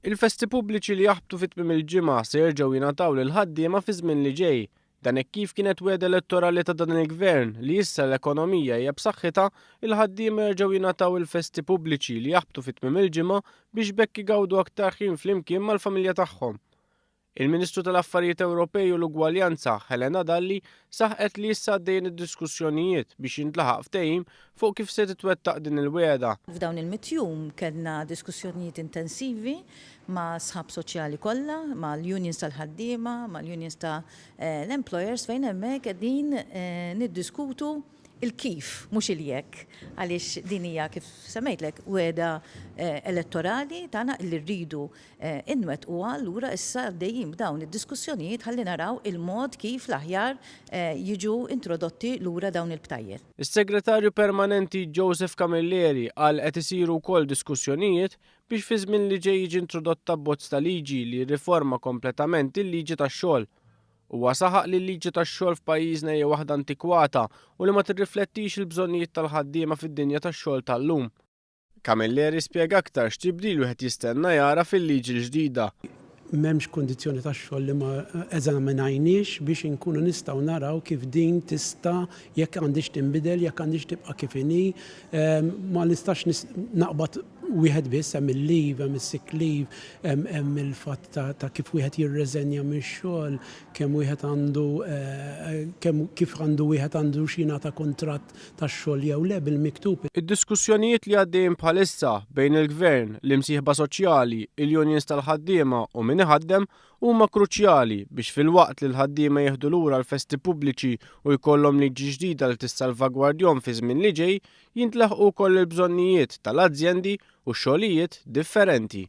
Il-festi pubbliċi li jaħbtu fi tmiem il-ġimgħa se jerġgħu jingħataw lill-ħaddiema fiż-żmien li ġej. Dan hekk kif kienet wegħda elettorali ta' dan il-Gvern li issa l-ekonomija hija b'saħħitha, il-ħaddiema jerġgħu jingħataw il-festi pubbliċi li jaħbtu fi tmiem il-ġimgħa biex b'hekk igawdu aktar ħin flimkien mal-familja tagħhom. Il-Ministru tal-Affarijiet Ewropej u l-Ugwaljanza, Helena Dalli, saħqet li issa għaddejjin id-diskussjonijiet biex jintlaħaq ftehim fuq kif se titwettaq din il-wegħda. F'dawn il-mitt jum kellna diskussjonijiet intensivi ma' sħab soċjali kollha, mal-unions tal-ħaddiema, mal-unions ta' l-employers fejn hemmhekk qegħdin niddiskutu il-kif, mhux il-jekk, għaliex din hija kif semmejtlek wegħda elettorali tagħna li rridu inwettquha allura issa għaddejjin b'dawn id-diskussjonijiet ħalli naraw il-mod kif l-aħjar jiġu introdotti lura dawn il-btajjel. Is-Segretarju Permanenti Joseph Camilleri qal qed isiru wkoll diskussjonijiet biex fiż-żmien li ġej jiġi introdott abbozz ta' liġi li jirriforma kompletament il-liġi tax-xogħol. Huwa saħaq li l-liġi tax-xogħol f'pajjiżna hija waħda antikwata u li ma tirriflettix il-bżonnijiet tal-ħaddiema fid-dinja tax-xogħol tal-lum. Camilleri spjega aktar x'tibdil wieħed jistenna jara fil-liġi l-ġdida. M'hemmx kundizzjoni tax-xogħol li ma eżaminajniex biex inkunu nistgħu naraw kif din tista' jekk għandhiex tinbidel, jekk għandhiex tibqa' kif inhi. Ma nistax naqbad wieħed biss, hemm il-leave, hemm is-sick leave, hemm il-fatt ta' kif wieħed jirreżenja mix-xogħol, kemm wieħed għandu kemm kif għandu wieħed għandux jingħata kuntratt tax-xogħol jew le bil-miktub. Id-diskussjonijiet li għaddejjin bħalissa bejn il-Gvern, l-imsieħba soċjali, il-unions tal-ħaddiema u min iħaddem huma kruċjali biex filwaqt li l-ħaddiema jieħdu lura l-festi pubbliċi u jkollhom liġi ġdida li tissalvagwardjhom fiż-żmien li ġej, jintlaħqu wkoll il-bżonnijiet tal-azjendi u xogħlijiet differenti.